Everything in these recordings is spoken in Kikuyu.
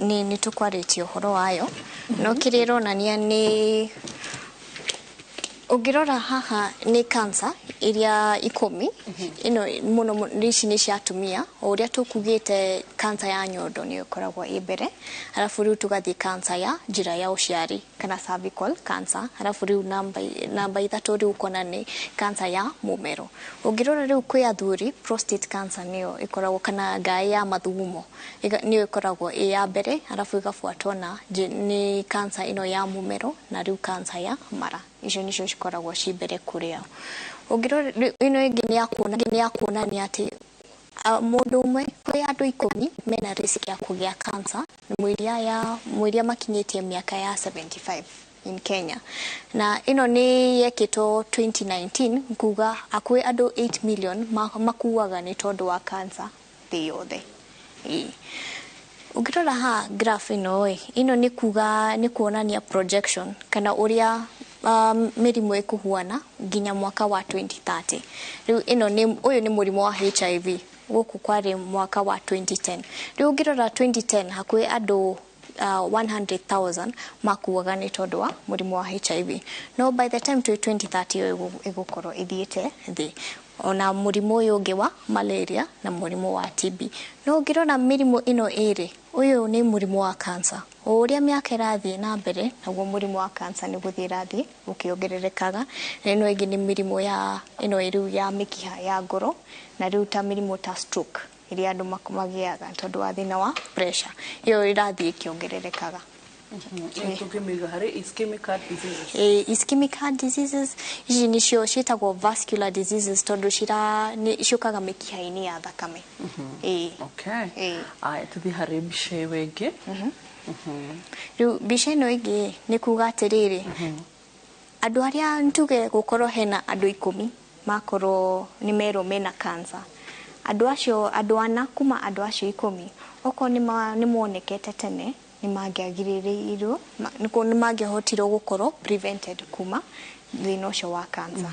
Nĩ tũkwarĩtie ũhoro wayo, no kĩrĩa ĩronania nĩ ũngĩrora haha nĩ cancer iria 10 ĩno mũno mũno ici nĩ cia atumia. O ũrĩa tũkugĩte, cancer ya nyondo nĩyo ĩkoragwo ĩ mbere, arabu rĩu tũgathiĩ cancer ya njĩra ya ũciari kana cervical cancer, arabu rĩu namba 3 rĩu ũkona nĩ cancer ya mũmero. Ũngĩrora rĩu kwĩ athuri, prostate cancer nĩyo ĩkoragwo, kana ngaĩ ya mathugumo, nĩyo ĩkoragwo ĩ ya mbere, arabu ĩgabuatwo na nĩ cancer ĩno ya mũmero na rĩu cancer ya mara. Icio nicio cikoragwo ci mbere kũrĩ ao. Ũngĩrora rĩu ĩno ĩngĩ nĩ ya kuonania atĩ mũndũ ũmwe kwĩ andũ 10 mena risk ya kũgĩa cancer mũiria ya mũiria makinyĩtie mĩaka ya 75 in Kenya, na ĩno nĩ yekĩtwo 2019, kuga hakuhĩ andũ 8 million makuaga nĩ tondũ wa cancer thĩ yothe. Ĩĩ. Ũngĩrora haha graph ĩno ĩ, ĩno nĩ kuga nĩ kuonania projection kana ũrĩa mĩrimũ ĩkũhuana nginya mwaka wa 2030. Rĩu ĩno nĩ ũyũ nĩ mũrimũ wa HIV, gũkũ kwarĩ mwaka wa 2010. Rĩu ũngĩrora 2010, hakuhĩ andũ 100,000 makuaga nĩ tondũ wa mũrimũ wa HIV, no by the time twĩ 2030 ĩyo ĩgũkorwo ĩthiĩte thĩ, ona mũrimũ ũyũ ũngĩ wa malaria na mũrimũ wa TB. No ũngĩrora mĩrimũ ĩno ĩrĩ, ũyũ nĩ mũrimũ wa cancer. O ũrĩa mĩaka ĩrathiĩ na mbere, naguo mũrimũ wa cancer nĩ gũthiĩ ĩrathiĩ ũkĩongererekaga. Na ĩno ĩngĩ nĩ mĩrimũ ya ĩno rĩu ya mĩkiha ya ngoro, na rĩu ta mĩrimũ ta stroke ĩrĩa andũ magĩaga tondũ wa thĩna wa pressure, ĩyo ĩrathiĩ ĩkĩongererekaga. Tũngĩmĩiga harĩ ischemic heart diseases? Ischemic heart diseases ici nĩcio ciĩtagwo vascular diseases tondũ cira nĩ ciũkaga mĩkiha-inĩ ya thakame. Ĩĩ. Okay. Ĩĩ. Aya, tũthiĩ harĩ mbica ĩyo ĩngĩ. Rĩu mbica ĩno ĩngĩ nĩ kuga atĩrĩrĩ, andũ arĩa ntuge gũkorwo hena andũ 10 makorwo nĩ merwo mena cancer, andũ acio, andũ 4 kuma andũ acio 10, okorwo nĩ monekete tene, nĩ mangĩagirĩrĩirio, nĩ mangĩahotirwo gũkorwo prevented kuma thĩna ũcio wa cancer.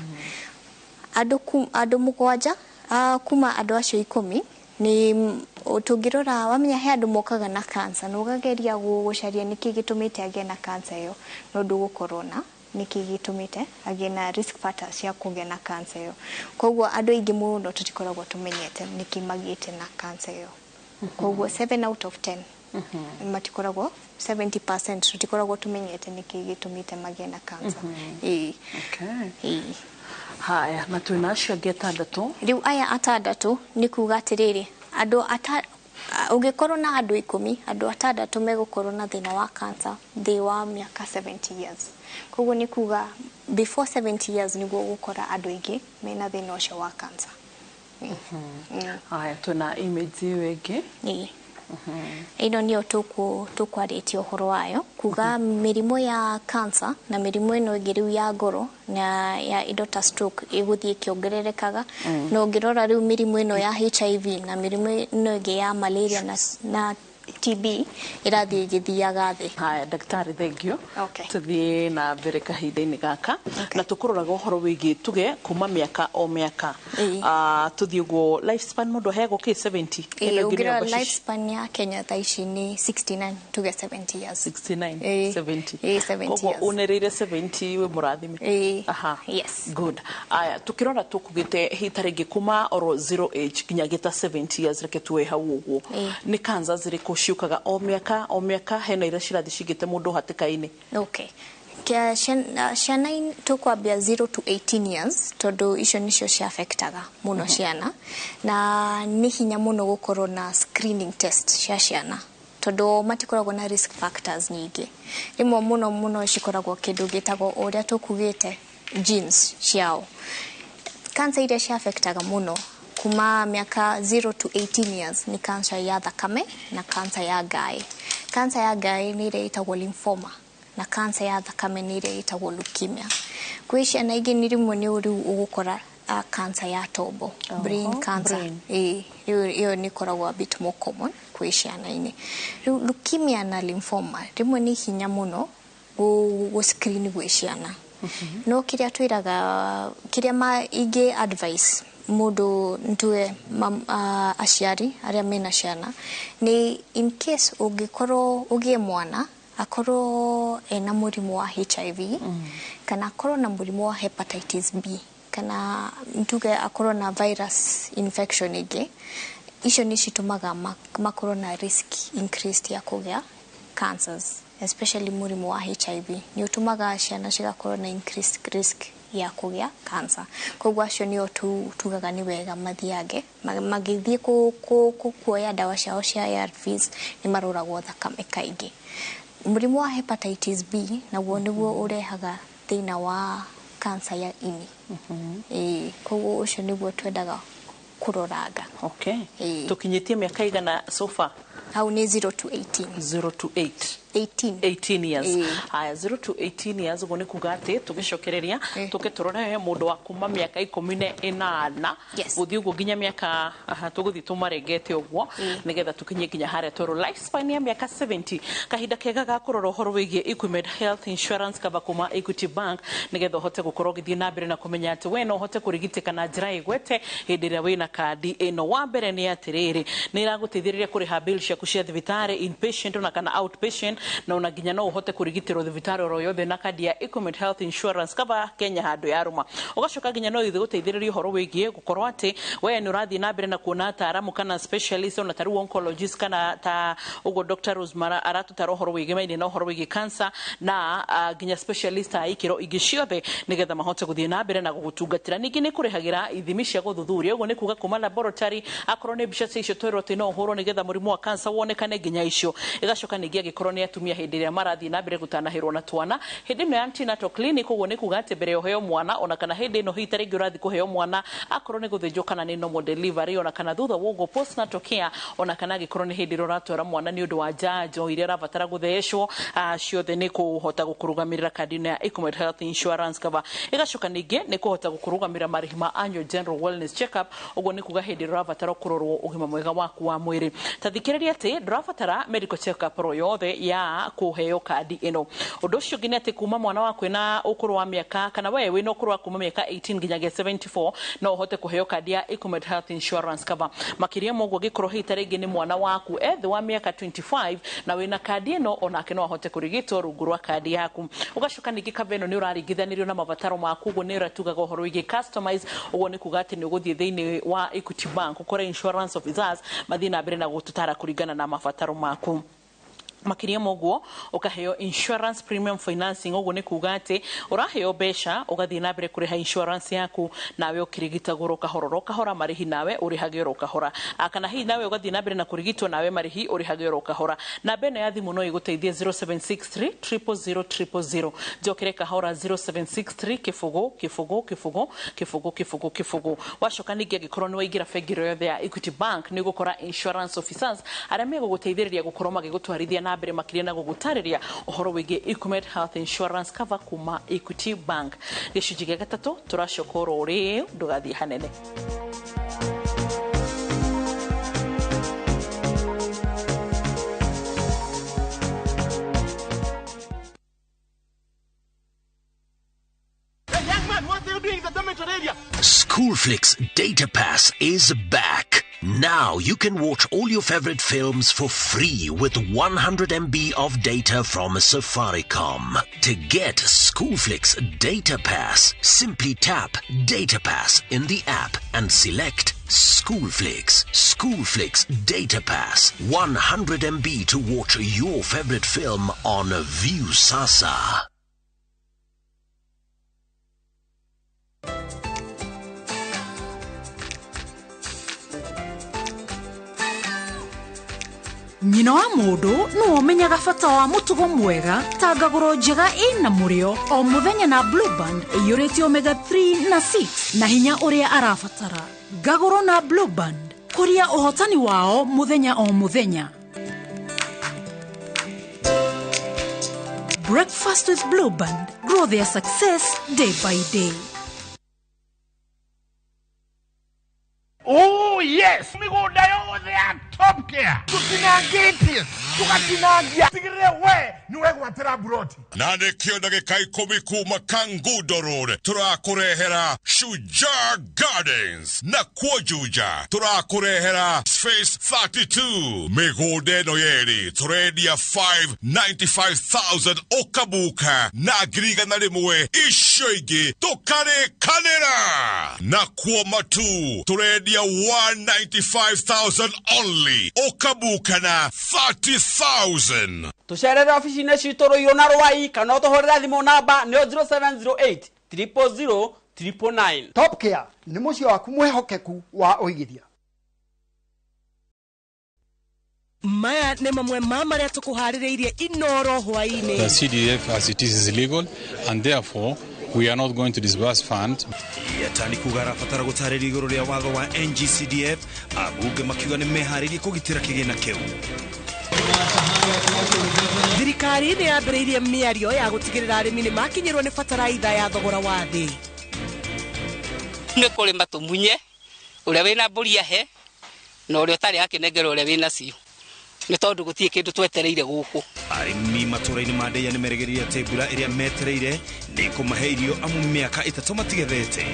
Andũ 7 kuma andũ acio 10 nĩ tũngĩrora wamenya he andũ mokaga na cancer na ũgageria gũcaria nĩkĩ gĩtũmĩte agĩe na cancer ĩyo, no ndũgũkorwo na nĩkĩ gĩtũmĩte agĩe na risk factors cia kũgĩa na cancer ĩyo. Koguo andũ aingĩ mũno tũtikoragwo tũmenyete nĩkĩ magĩte na cancer ĩyo. Koguo 7 out of 10 matikoragwo, 70% tũtikoragwo tũmenyete nĩkĩ gĩtũmĩte magĩe na cancer. Ĩĩ. Okay. Ĩĩ. Haya, na twĩna acio angĩ 6. Rĩu aya 6 nĩ kuga atĩrĩrĩ, andũ ata ũngĩkorwo na andũ 10, andũ 6 megũkorwo na thĩna wa cancer thĩ wa mĩaka 70 years. Koguo nĩ kuga before 70 years nĩguo ũgũkora andũ aingĩ mena thĩna ũcio wa cancer. Haya, twĩna image ĩyo ĩngĩ. Ĩĩ. Ĩno nĩyo tũkwarĩtie ũhoro wayo, kuga mĩrimũ ya cancer na mĩrimũ ĩno ĩngĩ rĩu ya ngoro na ya indo ta stroke ĩgũthiĩ ĩkĩongererekaga. Na ũngĩrora rĩu mĩrimũ ĩno ya HIV na mĩrimũ ĩno ĩngĩ ya malaria na TB ĩrathiĩ ĩgĩthiaga thĩ. Haya, ndagĩtarĩ, thengio. Okay. Tũthiĩ na mbere kahinda-inĩ gaka Okay. na tũkũroraga ũhoro wĩgiĩ tuge kuma mĩaka o mĩaka. Ĩĩ. Tũthiĩ ũguo, lifespan mũndũ aheagwo kĩ 70? Ĩĩ, Ĩno ĩngĩ nĩ ũngĩrora namba lifespan ya Kenya thaa ici nĩ 69, tuge 70 years. 69? Ĩĩ. 70? Ĩĩ, 70 Koguo years. ũnereire 70 wĩ mũrathime. Ĩĩ. Aha. Yes. Good. Aya, tukirora tukugite hi tarĩngĩ kuma oro 0 age nginya gĩta 70 years, reke tuwe hau ũguo, Ĩĩ. nĩ cancer zirĩkũ ciũkaga o mĩaka o mĩaka, hena iria cirathiĩ cigĩte mũndũ hatĩka-inĩ? Okay. Kia ciana tũkwambia 0 to 18 years tondũ icio nicio ciafectaga mũno ciana, na nĩ hinya mũno gũkorwo na screening test cia ciana tondũ matikoragwo na risk factors nyingĩ. Rĩmwe mũno mũno cikoragwo kĩndũ gĩtagwo ũrĩa tũkugĩte genes ciao. Cancer iria ciafectaga mũno kuma mĩaka 0 to 18 years nĩ cancer ya thakame na cancer ya ngaĩ. Cancer ya ngaĩ nĩ ĩrĩa ĩtagwo lymphoma, na cancer ya thakame nĩ ĩrĩa ĩtagwo leukemia. Kwĩ ciana ingĩ nĩ rĩmwe nĩ rĩu ũgũkora cancer ya tombo, brain cancer. Brain. Ĩĩ, ĩyo nĩ ĩkoragwo a bit more common kwĩ ciana-inĩ. Rĩu leukemia na lymphoma rĩmwe nĩ hinya mũno gũ screen gwĩ ciana, no kĩrĩa twĩraga, kĩrĩa ma ingĩ advice Mũndũ ntuge aciari arĩa mena ciana nĩ in case ũngĩkorwo ũgĩe mwana akorwo ena mũrimũ wa HIV, kana akorwo na mũrimũ wa hepatitis B, kana ntuge akorwo na virus infection ĩngĩ, icio nĩ citũmaga makorwo na risk increased ya kũgĩa cancers, especially mũrimũ wa HIV nĩ ũtũmaga ciana cigakorwo na increased risk ya kũgĩa cancer. Koguo acio nĩo tugaga nĩ wega mathiange magĩthiĩ kuoya ndawa ciao cia ARVs, nĩ maroragwo thakame kaingĩ. Mũrimũ wa hepatitis B naguo nĩguo ũrehaga thĩna wa cancer ya ini. Ĩĩ, koguo ũcio nĩguo twendaga kũroranga. Ĩĩ. Tũkinyĩtie mĩaka igana so far? Hau nĩ 0 to 18. 0 to 8? 18. 18 years. Ĩĩ. Haya, 0 to 18 years, ũguo nĩ kuga atĩ tũgĩcokereria tũke tũrore mũndũ wa kuma mĩaka 18 gũthiĩ ũguo nginya mĩaka, aha, tũgũthiĩ tũmarengete ũguo nĩgetha tũkinye nginya harĩa twerwo lifespan ya mĩaka 70. Kahinda kega ga kũrora ũhoro wĩgiĩ Equimed Health Insurance Cover kuma Equity Bank, nĩgetha ũhote gũkorwo ũgĩthiĩ na mbere na kũmenya atĩ we no ũhote kũrigitĩka na njĩra ĩgwete hĩndĩ ĩrĩa wĩna kandi ĩno. Wa mbere nĩ atĩrĩrĩ, nĩ ĩragũteithĩrĩria kũrĩha bill ciaku cia thibitarĩ, inpatient ona kana outpatient, na ona nginya no ũhote kũrigitĩrwo thibitarĩ oro yothe na kandi ya Equimed Health Insurance Cover Kenya handũ yarũma. Ũgacoka nginya no ĩgũteithĩrĩria ũhoro wĩgiĩ gũkorwo atĩ we nĩ ũrathiĩ na mbere na kuona ataaramu kana specialist, ona ta rĩu oncologist, kana ta ũguo Dr. Rosemary aratũtara ũhoro wĩgĩmaine na ũhoro wĩgiĩ cancer, na nginya specialist a ikĩro ingĩ ciothe, nĩgetha mahote gũthiĩ na mbere na gũgũtungatĩra. Ningĩ nĩ kũrĩhagĩra ithimi cia gũthuthuria, ũguo nĩ kuga kuma laboratory, akorwo nĩ mbica cia icio twerwo atĩ no ũhũrwo nĩgetha mũrimũ wa cancer wonekane, nginya icio. Ĩgacoka ningĩ angĩkorwo nĩ atumia hĩndĩ ĩrĩa marathiĩ na mbere gũtanahĩrwo na twana, hĩndĩ ĩno ya antenatal clinic, ũguo nĩ kuga atĩ mbere ya ũheo mwana, ona kana hĩndĩ ĩno hihi ta rĩngĩ ũrathiĩ kũheo mwana, akorwo nĩ gũthĩnjwo kana nĩ normal delivery, ona kana thutha wa ũguo postnatal care, ona kana angĩkorwo nĩ hĩndĩ ĩrĩa ũratwara mwana nĩ ũndũ wa njanjo iria arabatara gũthecwo, ciothe nĩ kũhota gũkũrũgamĩrĩra kandi ĩno ya Equimed Health Insurance Cover. Ĩgacoka ningĩ nĩ kũhota gũkũrũgamĩrĩra marĩhi ma annual general wellness check-up, ũguo nĩ kuga hĩndĩ ĩrĩa ũrabatara kũrorwo ũgima mwega waku wa mwĩrĩ. Ta thikĩrĩria atĩ ndũrabatara medical check-up oro yothe ya kũheo kandi ĩno. Ũndũ ũcio ũngĩ nĩ atĩ kuma mwana waku ena ũkũrũ wa mĩaka, kana we wĩna ũkũrũ wa kuma mĩaka 18 nginyagia 74, no ũhote kũheo kandi ya Equimed Health Insurance Cover. Makĩria ma ũguo, angĩkorwo hihi ta rĩngĩ nĩ mwana waku e thĩ wa mĩaka 25 na wĩna kandi ĩno, onake no ahote kũrigitwo rungu rwa kandi yaku. Ũgacoka ningĩ cover ĩno nĩ ũraringithanĩrio na mabataro maku, ũguo nĩ ũratugaga ũhoro wĩgiĩ customize, ũguo nĩ kuga atĩ nĩ ũgũthiĩ thĩinĩ wa Equity Bank ũkore insurance officers mathiĩ na mbere na gũtũtara kũringana na mabataro maku. Makĩria ma ũguo, ũkaheo insurance premium financing, ũguo nĩ kuga atĩ ũraheo mbeca ũgathiĩ na mbere kũrĩha insurance yaku, nawe ũkĩrigitagwo oro kahora oro kahora, marĩhi nawe ũrĩhage oro kahora. Kana hihi nawe ũgathiĩ na mbere na kũrigitwo, nawe marĩhi ũrĩhage oro kahora. Namba ĩno ya thimũ no ĩgũteithie, 0763 000 000. Njokere kahora, 0763 0 0 0 0 0 0. Wacoka ningĩ angĩkorwo nĩ waingĩra bengi ĩro yothe ya Equity Bank, nĩ ũgũkora insurance officers arĩa megũgũteithĩrĩria gũkorwo magĩgũtwarithia na mbere makĩria na gũgũtarĩria ũhoro wĩgiĩ Equimed Health Insurance Cover kuma Equity Bank. Gĩcunjĩ gĩa gatatũ tũracoka oro rĩu, ndũgathiĩ hanene. Hey, young man, what are you doing in the dormitory area? Schoolflix Data Pass is back. Now you can watch all your favorite films for free with 100 MB of data from Safaricom. To get Schoolflix Data Pass, simply tap Data Pass in the app and select Schoolflix. Schoolflix Data Pass. 100 MB to watch your favorite film on Viusasa. Nyina wa mũndũ nĩwe ũmenyaga bata wa mũtugo mwega ta ngagũro njega ĩna mũrĩo o mũthenya na Blueband ĩiyũrĩte omega 3 na 6 na hinya ũrĩa arabatara. Ngagũro na Blueband, kũria ũhotani wao mũthenya o mũthenya. Breakfast with Blueband, grow their success day by day. Oh yes! Mĩgũnda yothe. Mĩgũnda ya Top Care tũtinangĩtie tũgatinangia tigĩrĩre we nĩ wegwatĩra mburoti. Na nĩkĩo ndagĩka 10 kuma Kangundo Road tũrakũrehera Shujaa Gardens, na kuo Juja tũrakũrehera Space 32. Mĩgũnda ĩno yerĩ tũrendia 595,000 ũkabuka na 100,000, icio ingĩ tũkarĩkanĩra. Na kuo Matu tũrendia 195,000 only, ũkabuka na 30,000. Tũcerere obici-inĩ citũ Rũirũ na Rwai, kana ũtũhũrĩre thimũ namba nĩyo 0708 000 999. Top Care nĩ mũciĩ waku mwĩhokeku wa ũigithia. Maya nĩ mamwe ma marĩa tũkũharĩrĩirie Inoro hwaĩ-inĩ. The CDF as it is illegal and therefore we are not going to disburse fund. Yatani kuga arabatara gũtarĩria igũrũ rĩa watho wa NGCDF, ambunge makiuga nĩ meharĩirie kũgitĩra kĩgĩna kĩu. Thirikari nĩ yambĩrĩirie mĩario ya gũtigĩrĩra arĩmi nĩ makinyĩrwo nĩ bataraitha ya thogora wa thĩ. Nĩ kũrĩma tũmunye ũrĩa wĩna mbũri ahe na ũrĩa ũtarĩ akĩnengera ũrĩa wĩna cio, nĩ tondũ gũtirĩ kĩndũ twetereire gũkũ. Arĩmi matũũra-inĩ ma Ndeia nĩ merĩgĩrĩire atĩ mbura ĩrĩa metereire nĩ ĩkũmahe irio amu mĩaka 3 matigethete.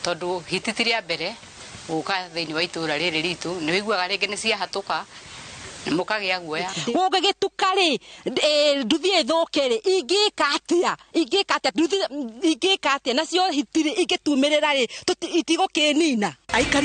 Tondũ hiti ti rĩa mbere gũka thĩinĩ wa itũũra rĩrĩ ritũ, nĩ wĩiguaga rĩngĩ nĩ ciahatũka mũkagĩa guoya. Gũgĩgĩtuka rĩ, nduthi ĩthũke rĩ, ingĩka atĩa? Ingĩka atĩa? Nduthi ingĩka atĩa? Nacio hiti rĩ, ingĩtumĩrĩra rĩ, itigũkĩnina. Aikari